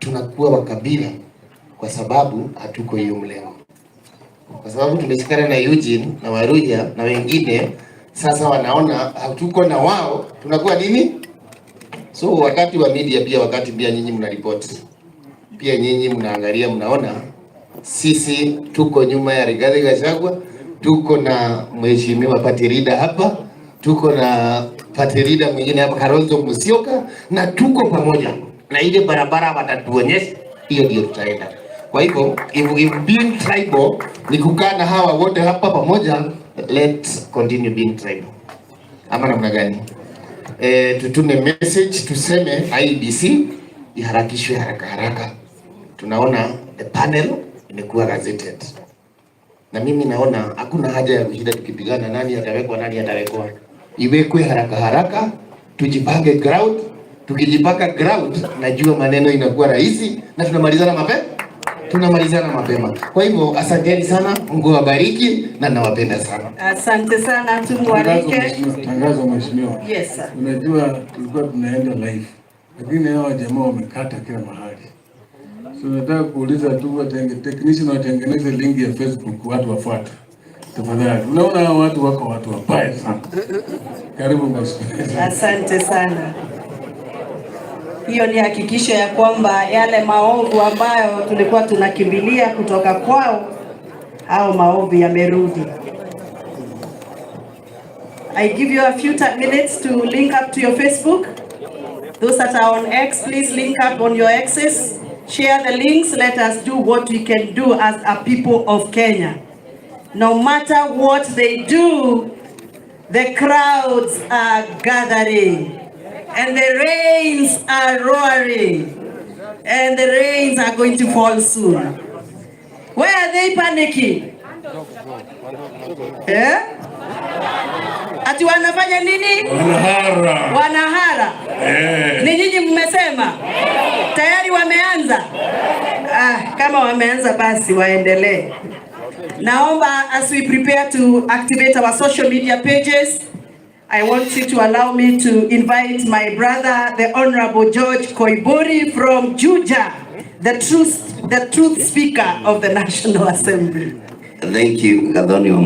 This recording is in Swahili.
Tunakuwa wakabila kwa sababu hatuko hiyo mlengo, kwa sababu tumeshikana na Eugene na Waruja na wengine, sasa wanaona hatuko na wao, tunakuwa nini? So wakati wa media pia, wakati pia nyinyi mnaripoti, pia nyinyi mnaangalia, mnaona sisi tuko nyuma ya Rigathi Gachagua, tuko na mheshimiwa party leader hapa, tuko na party leader mwingine hapa Kalonzo Musyoka, na tuko pamoja na ile barabara watatuonyesha, hiyo ndio tutaenda. Kwa hivyo if being tribal ni kukaa na hawa wote hapa pamoja, let's continue being tribal, ama namna gani? Tutume message tuseme IEBC iharakishwe haraka haraka. Tunaona the panel imekuwa gazetted, na mimi naona hakuna haja ya kushinda tukipigana nani atawekwa, nani atawekwa. Iwekwe haraka haraka, tujipange ground. Tukijipanga ground, najua maneno inakuwa rahisi na tunamalizana mapema. Kwa hivyo asanteni sana, Mungu awabariki na nawapenda sana. Asante sana, Tangazo tumwalike. Mheshimiwa, tangazo mheshimiwa. Yes, sir. Unajua tulikuwa tunaenda live, lakini hawa jamaa wamekata kila mahali. So nataka kuuliza tu technician watengeneze link ya Facebook watu wafuate. Tafadhali. Unaona hawa watu wako watu wabaya sana. Karibu mheshimiwa. Asante sana. Hiyo ni hakikisho ya kwamba yale maovu ambayo tulikuwa tunakimbilia kutoka kwao, hao maovu yamerudi. I give you a few minutes to link up to your Facebook. Those that are on X, please link up on your X's. Share the links. Let us do what we can do as a people of Kenya. No matter what they do, the crowds are gathering and the rains are roaring and the rains are going to fall soon. Why are they panicking? Eh? Ati wanafanya nini? Wanahara. Wanahara. Eh. Ni nyinyi mmesema? Tayari wameanza? Ah, kama wameanza basi waendelee. Naomba as we prepare to activate our social media pages, I want you to allow me to invite my brother, the Honorable George Koimburi from Juja, the truth speaker of the National Assembly. Thank you, Gathoni wa